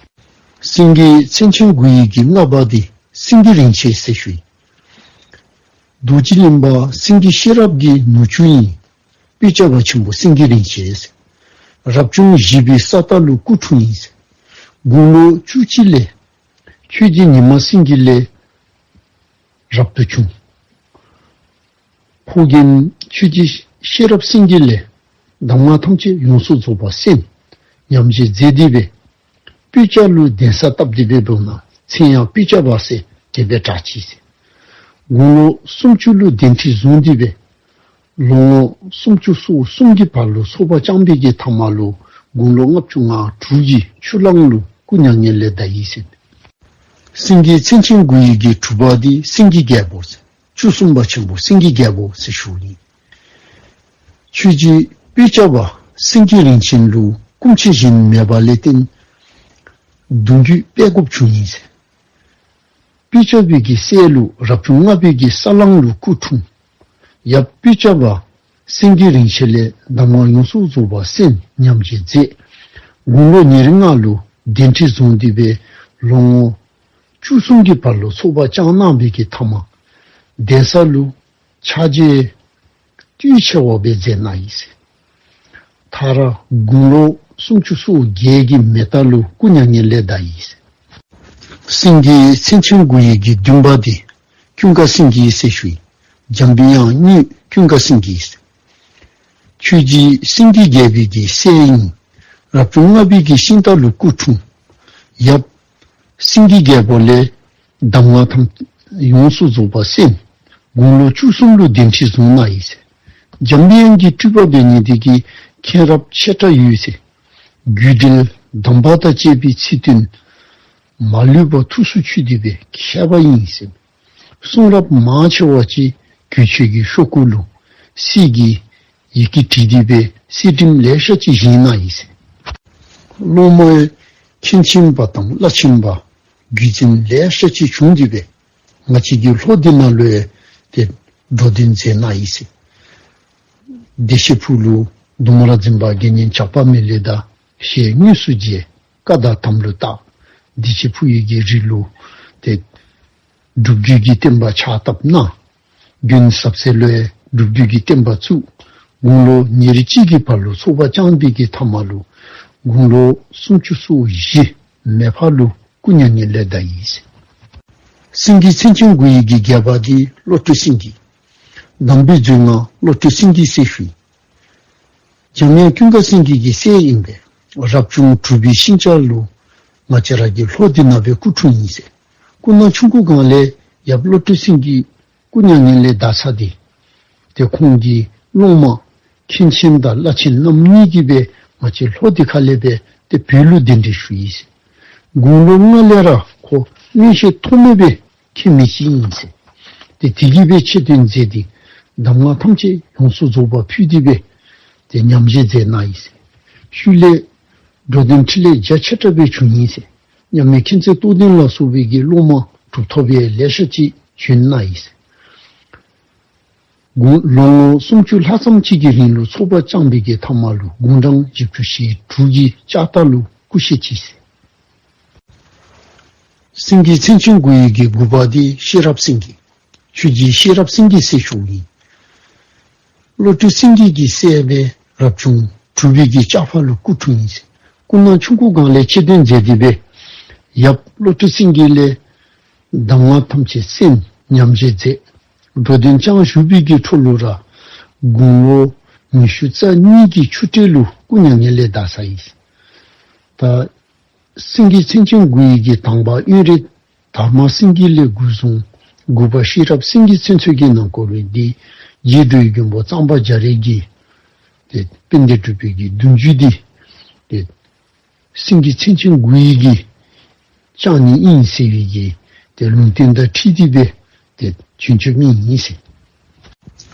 སེང་གེ་མཚན་ཅན་དགུ་ཡི་གི་ལྔ་པ་འདི་སེང་གེ་རིན་ཆེན་ཟེར་ཞུ་ཡི། རྡོ་རྗེ་གླིང་པ་སེང་གེ་ཤེས་རབ་ཀྱི་ནུ་གཅུང་ཨིན། སྤོས་སྐྱ་བ་ཆེན་པོ་སེང་གེ་རིན་ཆེན་ཟེར། རབ་བྱུང་བཞི་པའི་ས་རྟ་ལུ་སྐུ་འཁྲུངས་ཡི་ཟེར། དགུང་ལོ་བཅུ་གཅིག་ལས་ཆོས་རྗེ་ཉི་མ་སེང་གེ་ལས་རབ་ཏུ་བྱུང་། ཕོ་རྒནམ་ཆོས་རྗེ་ཤེས་རབ་སེང་གེ་ལས་གདམས་ངག་ཐམས་ཅད་ཡོངས་སུ་རྫོགས་པ་གསན། ཉམས་བཞེས་མཛད་དེ་སྦེ་སྤོས་སྐྱ་ལུ་གདན་ས་བཏབ་སྟེ་སྦེ་འབདཝ་ད་མཚན་ཡང་སྤོས་སྐྱ་བ་ཟེར་དེ་སྦེ་གྲགས་ཅི་ཟེར། དགུང་ལོ་སུམ་ཅུ་ལུ་གདན་ཁྲི་བཟུང་སྟེ་སྦེ་ལོ་ངོ་སུམ་ཅུ་སོ་གསུམ་གྱི་བར་ལུ་ཚོགས་པ་བསྐྱངས་པའི་གི་ཐ་མ་ལུ་དགུང་ལོ་ལྔ་བཅུ་ང་དྲུག་གི་ཆུ་གླང་ལུ་སྐུ་མྱ་ངན་ལས་འདས་ཡི་ཟེར། སེང་གེ་མཚན་ཅན་དགུ་ཡི་གི་དྲུག་པ་འདི་སེང་གེ་རྒྱལ་པོ་ཟེར། བཅུ་གསུམ་པ་ཆེན་པོ་སེང་གེ་རྒྱལ་པོ་ཟེར་ཞུཝ་ཨིན། ཆོས་རྗེ་སྤོས་སྐྱ་བ་སེང་གེ་རིན་ཆེན་ལུ་སྐུ་མཆེད་གཞན་མེད་པ་ལས་བརྟེན་གདུང་རྒྱུད་སྤེལ་དགོཔ་བྱུང་ཡི་ཟེར། སྤོས་སྐྱ་བའི་གི་སྲས་ལུ་རབ་བྱུང་ལྔ་པའི་གི་ས་གླང་ལུ་སྐུ་འཁྲུངས། ཡབ་སྤོས་སྐྱ་བ་སེང་གེ་རིན་ཆེན་ལས་གདམས་ངག་ཡོངས་སུ་རྫོགས་པ་གསན། ཉམས་བཞེས་མཛད། དགུང་ལོ་ཉེར་ལྔ་ལུ་གདན་ཁྲི་བཟུང་སྟེ་སྦེ་ལོ་ངོ་བཅུ་གསུམ་གྱི་བར་ལུ་ཚོགས་པ་བསྐྱངས་གནང་བའི་གི་ཐ་མ་གདན་ས་ལུ་ཕྱག་རྗེས་ཏེ་ཆེ་བ་སྦེ་མཛད་གནང་ཡི་ཟེར། མཐར་དགུང་ལོ་སུམ་ཅུ་སོ་བརྒྱད་ཀྱི་མེ་རྟ་ལུ་སྐུ་མྱ་ངན་ལས་འདས་ཡི་ཟེར། སེང་གེ་མཚན་ཅན་དགུ་ཡི་གི་བདུན་པ་འདི་ཀུན་དགའ་སེང་གེ་ཟེར་ཞུ་ཡི། འཇམ་པའི་དབྱངས་དངོས་ཀུན་དགའ་སེང་གེ་ཟེར། ཆོས་རྗེ་སེང་གེ་རྒྱལ་པོའི་གི་སྲས་ཨིན། རབ་བྱུང་ལྔ་པའི་གི་ཤིང་རྟ་ལུ་སྐུ་འཁྲུངས། ཡབ་སེང་གེ་རྒྱལ་པོ་ལས་གདམས་ངག་ཐམས་ཡོངས་སུ་རྫོགས་པ་གསན། དགུང་ལོ་བཅུ་གསུམ་ལུ་གདན་ཁྲི་བཟུང་གནང་ཡི་ཟེར། འཇམ་པའི་དབྱངས་ཀྱི་སྤྲུལ་པ་འབད་ནི་དེ་གིས་མཁྱེན་རབ་ཆེ་དྲགས་ཡོད་ཟེར། རྒྱུད་འགྲེལ་གདམས་པ་དང་བཅས་པའི་ཚིག་དོན་མ་ལུས་པ་ཐུགས་སུ་ཆུད་དེ་སྦེ་མཁས་པ་ཨིན་ཟེར། གསུང་རབ་མང་ཆེ་བ་ཅིག་གུས་ཆོས་ཀྱི་ཤོག་གུ་ལུ་གསེར་གྱི་ཡི་གེ་བྲིས་ཏེ་སྦེ་གསེར་བྲིསམ་ལེ་ཤ་ཅིག་བཞེངས་གནང་ཡི་ཟེར། སློབ་མ་མཁན་ཆེན་པ་དང་བླ་ཆེན་པ་རྒྱུད་འཛིན་ལེ་ཤ་ཅིག་བྱུང་སྟེ་སྦེ་ང་བཅས་ཀྱི་ལྷོ་འདི་ནང་ལུ་ཡང་ཏེ་འགྲོ་དོན་མཛད་གནང་ཡི་ཟེར། བདེ་ཆེན་ཕུག་ལུ་མདོ་སྨད་ར་འཛིན་པ་དགེ་བསྙེན་ཇག་པ་མེ་ལེན་དང་ཞལ་དངོས་སུ་མཇལ། བཀའ་དང་དམ་ལུ་བཏགས། བདེ་ཆེན་ཕུག་ཡི་གི་རི་ལུ་ཏེ་སྒྲུབ་བརྒྱུད་ཀྱི་བསྟན་པ་ཕྱག་བཏབ་གནང་། དགོན་ཟབ་གསལ་ལུ་ཡང་སྒྲུབ་བརྒྱུད་ཀྱི་བསྟན་པ་བཙུགས། དགུང་ལོ་ཉེར་གཅིག་གི་བར་ལུ་ཚོགས་པ་བསྐྱངས་པའི་གི་ཐ་མ་ལུ་དགུང་ལོ་སུམ་ཅུ་སོ་བཞི་མེ་ཕག་ལུ་སྐུ་མྱ་ངན་ལས་འདས་ཡི་ཟེར། སེང་གེ་མཚན་ཅན་དགུ་ཡི་གི་བརྒྱད་པ་འདི་བློ་གྲོས་སེང་གེ། གདམས་པའི་མཛོད་ང་བློ་གྲོས་སེང་གེ་ཟེར་ཞུ་ཡི། འཇམ་དབྱངས་ཀུན་དགའ་སེང་གེ་གི་སྲས་ཨིན་པས། རབ་བྱུང་དྲུག་པའི་ཤིང་བྱ་ལུ་ང་བཅས་ར་གི་ལྷོ་འདི་ནང་སྦེ་སྐུ་འཁྲུངས་ཡི་ཟེར། སྐུ་ན་ཆུང་ཀུ་སྒང་ལས་ཡབ་བློ་གྲོས་སེང་གེ་སྐུ་མྱ་ངན་ལས་འདས་ཚར་ཏེ་ཏེ་ཁོང་གི་སློབ་མ་མཁན་ཆེན་དང་བླ་ཆེན་རྣམ་གཉིས་ཀྱིས་སྦེ་ང་བཅས་ལྷོ་འདི་ཁ་ལས་སྦེ་ཏེ་བོད་ལུ་གདན་འདྲེན་ཞུ་ཡི་ཟེར། དགུང་ལོ་ལྔ་ལས་ར་ཁོ་མངོན་ཤེས་ཐོགས་མེད་སྦེ་མཁྱེན་མི་ཅིག་ཨིན་ཟེར། ཏེ་དེ་གིས་སྦེ་ཆེད་དོན་མཛད་དེ་གདམས་ངག་ཐམས་ཅད་ཡོངས་སུ་རྫོགས་པ་ཕུལ་ཏེ་སྦེ་ཏེ་ཉམས་བཞེས་མཛད་གནང་ཡི་ཟེར། ཤུལ་ལས་འགྲོ་དོན་འཕྲིན་ལས་རྒྱ་ཆེ་དྲགས་སྦེ་བྱུང་ཡི་ཟེར། མཉམ་མེད་མཁྱེན་བརྩེ་རྟོགས་ལྡན་ལ་སོགས་པའི་གི་སློབ་མ་གྲུབ་ཐོབ་ཡང་ལེ་ཤ་ཅིག་བྱོན་གནང་ཡི་ཟེར། དགུང་ལོ་ངོ་སུམ་ཅུ་ལྷག་ཙམ་ཅིག་གི་རིང་ལུ་ཚོགས་པ་བསྐྱངས་པའི་གི་ཐ་མ་ལུ་དགུང་གྲངས་བཞི་བཅུ་ཞེ་དྲུག་གི་ལྕགས་རྟ་ལུ་སྐུ་གཤེགས་ཅི་ཟེར། སེང་གེ་མཚན་ཅན་དགུ་ཡི་གི་དགུ་པ་འདི་ཤེས་རབ་སེང་གེ། ཆོས་རྗེ་ཤེས་རབ་སེང་གེ་ཟེར་ཞུཝ་ཨིན། བློ་གྲོས་སེང་གེ་གི་སྲས་སྦེ་རབ་བྱུང་དྲུག་པའི་གི་ལྕགས་ཕག་ལུ་སྐུ་འཁྲུངས་ཡི་ཟེར། སྐུ་ན་ཆུང་ཀུ་སྒང་ལས་ཆེད་དོན་མཛད་དེ་སྦེ་ཡབ་བློ་གྲོས་སེང་གེ་ལས་གདམས་ངག་ཐམས་ཅད་གསན། ཉམས་བཞེས་མཛད། འགྲོ་དོན་བསྐྱངས་བཞུགས་པའི་གི་འཕྲོ་ལུ་ར་དགུང་ལོ་ཉི་ཤུ་རྩ་གཉིས་ཀྱི་ཆུ་སྤྲེལ་ལུ་སྐུ་མྱ་ངན་ལས་འདས་ཚར་ཡི་ཟེར། ད་སེང་གེ་མཚན་ཅན་དགུ་ཡི་གི་དང་པ་དབོན་རས་ དར་མ་སེང་གེ་ལས་འགོ་བཟུང་དགུ་པ་ཤེས་རབ་སེང་གེ་ཚུན་ཚོད་ཀྱི་ནང་འཁོད་ལུ་འདི་རྗེ་འགྲོ་བའི་མགོན་པོ་གཙང་པ་རྒྱ་རས་ཀྱིས་ཏེ་དཔལ་ལྡན་འབྲུག་པའི་གི་གདུང་བརྒྱུད་འདི་ཏེ་སེང་གེ་མཚན་ཅན་དགུ་ཡི་གི་ལྕམ་ནི་ཨིན་ཟེར་བའི་གི་ཏེ་ལུང་བསྟན་དང་འཁྲིལ་ཏེ་སྦེ་ཏེ་བྱོན་བྱོནམ་ཨིན་ཟེར།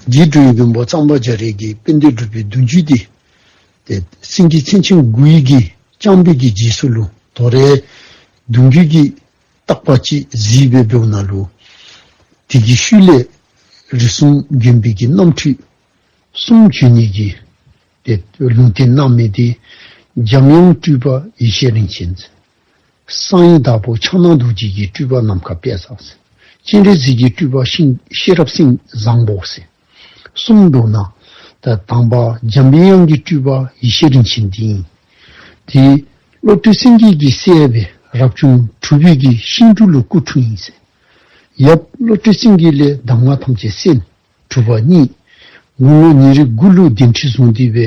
རྗེ་འགྲོ་བའི་མགོན་པོ་གཙང་པ་རྒྱ་རས་ཀྱིས་དཔལ་ལྡན་འབྲུག་པའི་གདུང་བརྒྱུད་འདི་ཏེ་སེང་གེ་མཚན་ཅན་དགུ་ཡི་གི་ལྕམ་པའི་གི་རྗེས་སུ་ལུ་དོ་རུང་གདུང་བརྒྱུད་ཀྱི་བརྟག་པ་ཅིག་གཟིགས་སྦེ་འབདཝ་ད་ལུ་དེ་གི་ཤུལ་ལས་རིགས་གསུམ་མགོན་པོའི་གི་རྣམ་འཕྲུལ་གསུམ་བྱོན་ནི་གི་ཏེ་ལུང་བསྟན་གནང་མི་འདི་འཇམ་དབྱངས་སྤྲུལ་པ་ཡེ་ཤེས་རིན་ཆེན། གསང་བའི་བདག་པོ་ཕྱག་ན་རྡོ་རྗེ་གི་སྤྲུལ་པ་ནམ་མཁའ་དཔལ་བཟང་ཟེར། སྤྱན་རས་གཟིགས་ཀྱི་སྤྲུལ་པ་ཤིང་ཤེས་རབ་སེང་བཟང་པོ་ཟེར། གསུམ་འདུག་ན་ད་དང་པ་འཇམ་པའི་དབྱངས་ཀྱི་སྤྲུལ་པ་ཡེ་ཤེས་རིན་ཆེན་འདི་ཨིན། དེ་བློ་གྲོས་སེང་གེ་གི་སྲས་སྦེ་རབ་བྱུང་དྲུག་པའི་གི་ཤིང་འབྲུག་ལུ་སྐུ་འཁྲུངས་ཡི་ཟེར། ཡབ་བློ་གྲོས་སེང་གེ་ལས་གདམས་ངག་ཐམས་ཅད་གསན། གྲུབ་པ་བརྙེས། དགུང་ལོ་ཉེར་དགུ་ལུ་གདན་ཁྲི་བཟུང་སྟེ་སྦེ་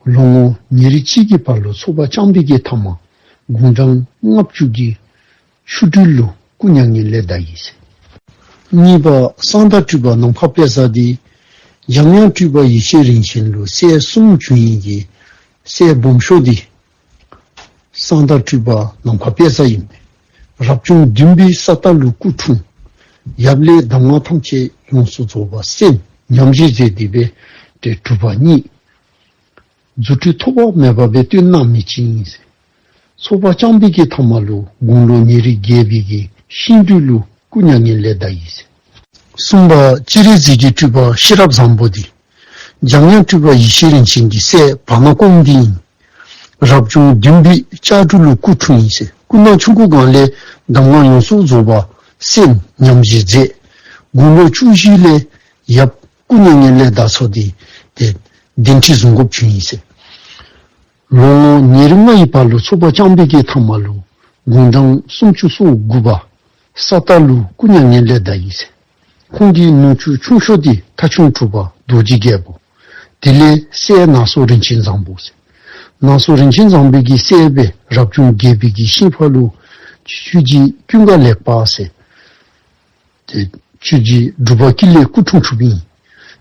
ལོ་ངོ་ཉེར་གཅིག་གི་བར་ལུ་ཚོགས་པ་རྐྱང་པའི་གི་མཐའ་མ་དགུང་གྲངས་ལྔ་བཅུ་གི་ཆུ་སྦྲུལ་ལུ་སྐུ་མྱ་ངན་ལས་འདས་ཡི་ཟེར། གཉིས་པ་གསང་བདག་སྤྲུལ་པ་ནམ་མཁའ་དཔལ་བཟང་འདི་འཇམ་དབྱངས་སྤྲུལ་པ་ཡེ་ཤེས་རིན་ཆེན་ལུ་སྲས་གསུམ་བྱུང་ཡི་གི་སྲས་སྦོམ་ཤོས་འདི་གསང་བདག་སྤྲུལ་པ་ནམ་མཁའ་དཔལ་བཟང་ཨིན་པས། རབ་བྱུང་བདུན་པའི་ས་རྟ་ལུ་སྐུ་འཁྲུངས། ཡབ་ལས་གདམས་ངག་ཐམས་ཅད་ཡོངས་སུ་རྫོགས་པ་གསན། ཉམས་བཞེས་མཛད་དེ་སྦེ་ཏེ་གྲུབ་པ་བརྙེས། རྫུ་འཕྲུལ་ཐོགས་པ་མེད་པ་སྦེ་སྟོན་གནང་མི་ཅིག་ཨིན་ཟེར། ཚོགས་པ་རྐྱང་པའི་གི་མཐའ་མ་ལུ་དགུང་ལོ་ཉེར་བརྒྱད་པའི་གི་ཤིང་སྦྲུལ་ལུ་སྐུ་མྱ་ངན་ལས་འདས་ཡི་ཟེར། གསུམ་པ་སྤྱན་རས་གཟིགས་ཀྱི་སྤྲུལ་པ་ཤེས་རབ་བཟང་པོ་འདི་འཇམ་དབྱངས་སྤྲུལ་པ་ཡེ་ཤེས་རིན་ཆེན་གྱི་སྲས་བར་ན་སྐོངམ་འདི་ཨིན། རབ་བྱུང་བདུན་པའི་ལྕགས་འབྲུག་ལུ་སྐུ་འཁྲུངས་ཡི་ཟེར། སྐུ་ན་ཆུང་ཀུ་སྒང་ལས་གདམས་ངག་ཡོངས་སུ་རྫོགས་པ་གསན། ཉམས་བཞེས་མཛད། དགུང་ལོ་བཅུ་བཞི་ལས་ཡབ་སྐུ་མྱ་ངན་ལས་འདས་སོ་སྟེ་ཏེ་གདན་ཁྲི་བཟུང་དགོཔ་བྱུང་ཡི་ཟེར། ལོ་ངོ་ཉེར་ལྔ་ཡི་བར་ལུ་ཚོགས་པ་རྐྱང་པའི་གི་མཐའ་མ་ལུ་དགུང་གྲངས་སུམ་ཅུ་སོ་དགུ་པ་ས་རྟ་ལུ་སྐུ་མྱ་ངན་ལས་འདས་ཡི་ཟེར། ཁོང་གི་ནུ་གཅུང་ཆུང་ཤོས་འདི་ཐ་ཆུང་གྲུབ་པ་རྡོ་རྗེ་རྒྱལ་པོ། དེ་ལས་སྲས་ནང་སོ་རིན་ཆེན་བཟང་པོ་ཟེར། ནང་སོ་རིན་ཆེན་བཟང་པོའི་གི་སྲས་སྦེ་རབ་བྱུང་བརྒྱད་པའི་གི་ཤིང་ཕག་ལུ་ཆོས་རྗེ་ཀུན་དགའ་ལེགས་པ་ཟེར། ཏེ་ཆོས་རྗེ་འབྲུག་པ་ཀུན་ལེགས་སྐུ་འཁྲུངས་འཁྲུངསམ་ཨིན།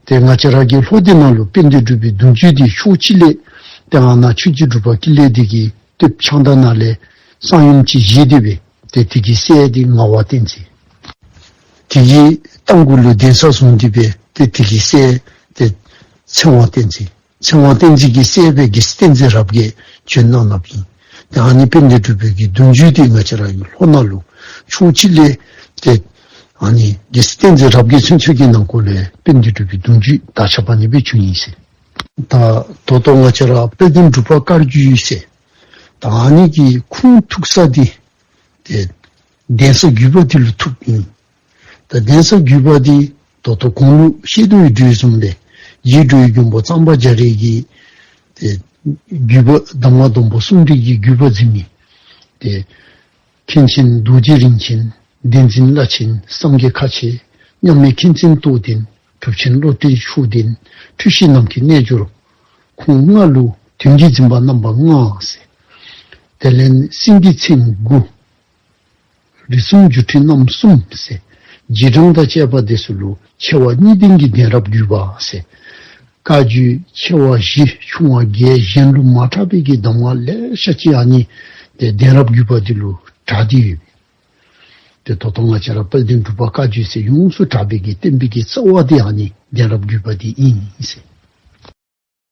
ཏེ་ང་བཅས་ར་གི་ལྷོ་འདི་ནང་ལུ་དཔལ་ལྡན་འབྲུག་པའི་གདུང་བརྒྱུད་འདི་ཕྱོགས་གཅིག་ལས་ཏེ་ཨ་ནཱ་ཆོས་རྗེ་འབྲུག་པ་ཀུན་ལེགས་འདི་གིས་སྟོདཔ་ཕྱག་མདའ་ནང་ལས་གསང་ཡུམ་ཅིག་བཞེས་ཏེ་སྦེ་ཏེ་དེ་གི་སྲས་འདི་ངག་དབང་བསྟན་འཛིན། དེ་གི་རྟ་མགོ་ལུ་གདན་ས་བཟུང་སྟེ་སྦེ་ཏེ་དེ་གི་སྲས་ཏེ་ཚེ་དབང་བསྟན་འཛིན། ཚེ་དབང་བསྟན་འཛིན་གྱི་སྲས་སྦེ་རྒྱལ་སྲས་བསྟན་འཛིན་རབ་རྒྱས་བྱོན་གནང་གནངམ་ཨིན། ཏེ་ཨ་ནི་དཔལ་ལྡན་འབྲུག་པའི་གི་གདུང་བརྒྱུད་འདི་ང་བཅས་ར་ཡུལ་ལྷོ་ནང་ལུ་ཕྱོགས་གཅིག་ལས་ཏེ་ཨ་ནི་རྒྱལ་སྲས་བསྟན་འཛིན་རབ་རྒྱས་ཚུན་ཚོད་ཀྱི་ནང་འཁོད་ལས་དཔལ་ལྡན་འབྲུག་པའི་གདུང་བརྒྱུད་དར་ཁྱབ་པ་ཨ་ནི་སྦེ་བྱུང་ཡི་ཟེར། ད་ད་ལྟོ་ང་བཅས་ར་དཔལ་ལྡན་འབྲུག་པ་བཀའ་བརྒྱུད་ཟེར། ད་ཨ་ནི་གི་ཁུངས་ཐུག་ས་འདི་ཏེ་གདན་ས་བརྒྱུད་པ་འདི་ལུ་ཐུགཔ་ཨིན། ད་གདན་ས་བརྒྱུད་པ་འདི་ད་ལྟོ་གོང་ལུ་བཤད་དོ་ཡོད་དོ་བཟུམ་སྦེ་རྗེ་འགྲོ་བའི་མགོན་པོ་གཙང་པ་རྒྱ་རས་ཀྱི་ཏེ་བརྒྱུད་པ་གདམས་ངག་སྡོང་པོ་གསུམ་སྒྲིལ་གྱི་བརྒྱུད་པ་འཛིན་མི་ཏེ་མཁན་ཆེན་རྡོ་རྗེ་རིན་ཆེན། བསྟན་འཛིན་བླ་ཆེན། སངས་རྒྱས་ཁ་ཆེ། མཉམ་མེད་མཁན་ཆེན་རྟོགས་ལྡན། གྲུབ་ཆེན་བློ་གཏེར་མཆོག་ལྡན། འཁྲུལ་ཞིག་ནམ་མཁའི་རྣལ་འབྱོར། ཁོང་ལྔ་ལུ་དོན་བརྒྱུད་འཛིན་པ་རྣམ་པ་ལྔ་ཟེར། དེ་ལས་སེང་གེ་མཚན་དགུ། རིགས་གསུམ་སྒྱུ་འཕྲུལ་རྣམ་གསུམ་ཟེར། རྗེས་འབྲང་དང་བཅས་པ་དེ་ཚུ་ལུ་ཆེ་བ་གཉིས་ལྡན་གྱི་གདན་རབས་བརྒྱུད་པ་ཟེར། བཀའ་བརྒྱུད་ཆེ་བ་བཞི་ཆུང་བ་བརྒྱད་གཞན་ལུ་མ་གྲགས་པའི་གི་གདམས་ངག་ལེ་ཤ་ཅིག་ཨ་ནི་ཏེ་གདན་རབས་བརྒྱུད་པ་འདི་ལུ་གྲགས་ཏེ་ཡོད། ཏེ་ད་ལྟོ་ང་བཅས་ར་དཔལ་ལྡན་འབྲུག་པ་བཀའ་བརྒྱུད་ཟེར་ཡོངས་སུ་གྲགས་པའི་གི་བསྟན་པའི་གི་རྩ་བ་འདི་ཨ་ནི་གདན་རབས་བརྒྱུད་པ་འདི་ཨིན་ཟེར།